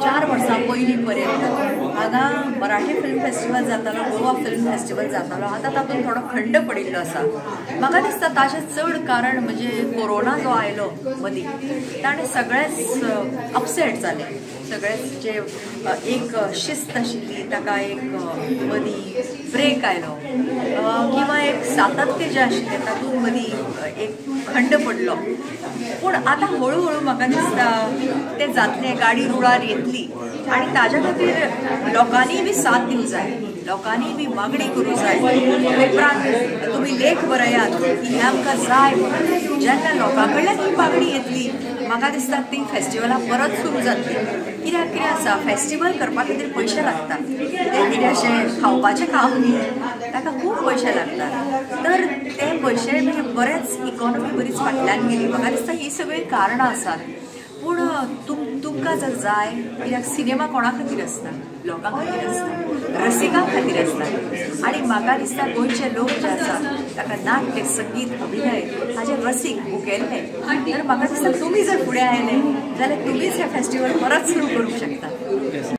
4 वर्सां पयलीं पर्यंत हांगा मराठी फिल्म फेस्टिवल जातालो, गोवा फिल्म फेस्टिवल जातालो. आतां तातूंत थोडो खंड पडिल्लो आसा. म्हाका दिसता ताचें चड कारण म्हणजे कोरोना जो आयलो मदीं, ताणें सगळेंच अपसेट जालें. सगळेंच जे एक शिस्त आशिल्ली ताका एक मदीं ब्रेक आयलो किंवा एक सातत्य जें आशिल्लें तातूंत मदीं एक खंड पडलो. पूण आतां हळूहळू म्हाका दिसता तें जातलें, गाडी रुळार येतली आनी ताज्या खातीर लोकांनी बी साथ दिवंक जाय, लोकांनी बी मागणी करूंक जाय. पेपरांत तुमी लेख बरयात की हें आमकां जाय म्हणून. जेन्ना लोकां कडल्यान ही मागणी येतली म्हाका दिसता ती फेस्टिवलां परत सुरू जातली. कित्याक कितें आसा, फेस्टिवल करपा खातीर पयशे लागता. तें कितें अशें खावपाचें काम न्ही, ताका खूब पयशे लागतात. तर ते पयशे म्हणजे बरेंच इकॉनॉमी बरीच फाटल्यान गेली. म्हाका दिसता ही सगळीं कारणां आसात. पूण तुमकां जर जाय, कित्याक सिनेमा कोणा खातीर आसता, लोकां खातीर आसता, रसिकां खातीर आसता. आनी म्हाका दिसता गोंयचे लोक जे आसा ताका नाट्य, संगीत, अभिनय हाजे रसीक भुकेल्ले. तर म्हाका दिसता तुमी जर फुडें आयले जाल्यार तुमीच हें फेस्टिवल परत सुरू करूंक शकता.